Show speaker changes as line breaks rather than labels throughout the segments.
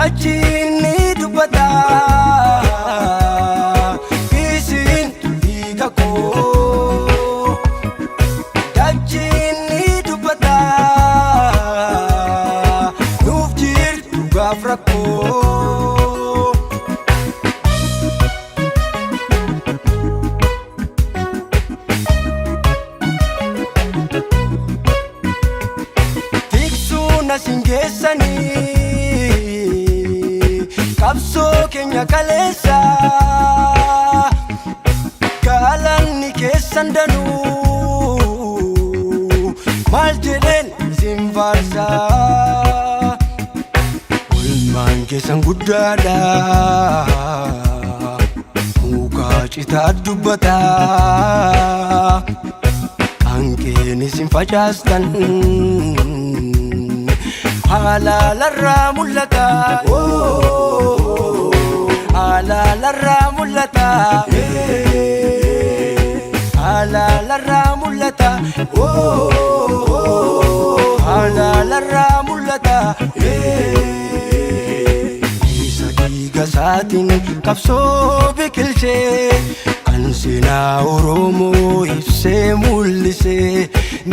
Dachiin ni dubbata, isin dhiiga koo. Dachiin ni dubbata, nuuf jirtu gaaf rakkoo. Tiksuun asin geessanii qabsoo keenya kaleessa, galanni keessan danuu, maal jedheen isin faarsa? Olmaan keessan guddaadha, mukaa citaa dubbata, hanqeen isin facaastan halaalarraa mul'ata. Halaalarraa mul'ata. Halaalarraa mul'ata. Halaalarraa mul'ata. Isa dhiiga isaatiin qabsoo biqilchee, kan seenaa Oromoo ibsee mul'isee,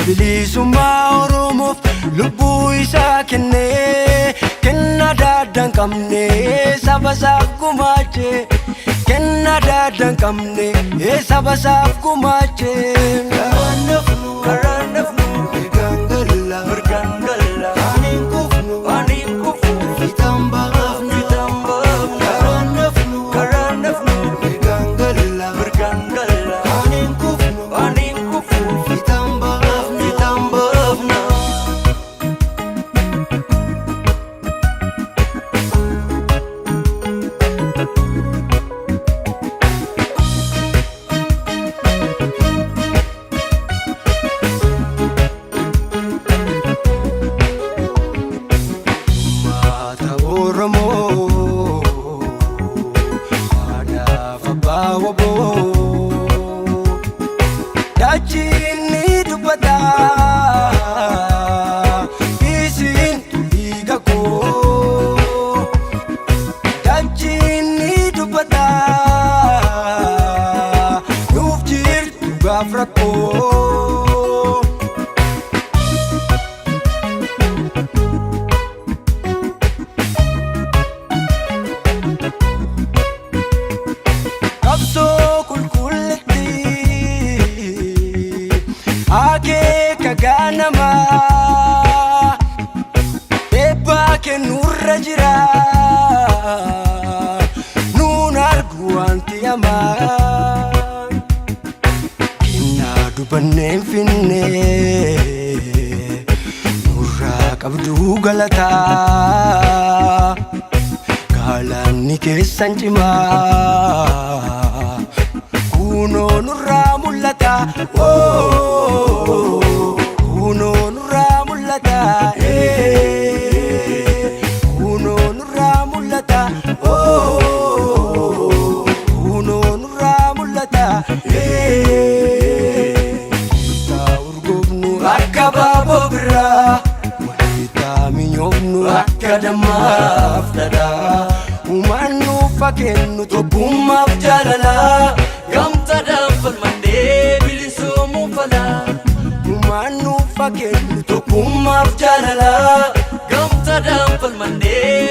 bilisummaa Oromoof lubbuu isaa kennee, kenna daaddaa hin qabne saba isaaf gumaachee, kenna daaddaa hin qabne saba isaaf gumaachee. Karaan nafnu, karaan nafnu, mirgaan galla, mirgaan galla, ani hin kufnu, ani hin kufu, fiixaan baafna, fiixaan baafna. Karaan nafnu, karaan nafnu, mirgaan galla, mirgaan galla, ani hin kufnu, ani hin kufu, fiixaan baafna, fiixaan baafna. Uummata Oromoo, haadhaaf abbaa waboo, dachiin ni dubbata, isin dhiiga koo. Dachiin ni dubbata, nuuf jirtu gaaf rakkoo. Qabsoo qulqullitti akeeka gaanamaa eebbaa kennurra jira, nuun argu wanti hamaa. Kennaa dubanneen finne, nurraa qabduu galataa, galanni keessan cimaa, kunoo nurraa mul'ata. Kunoo nurraa mul'ata. Kunoo nurraa mul'ata. Kunoo nurraa mul'ata. Walitti urgoofnu akka baaboo birraa, walitti minyoofnu akka dammaaf dhadhaa, uumaan nuuf haa kennu tokkummaaf jaalalaa.
Gamtaadhaan falmannee bilisoomuu falaa.
Uumaan nuuf haa kennu tokkummaaf jaalalaa.
Gamtaadhaan falmannee.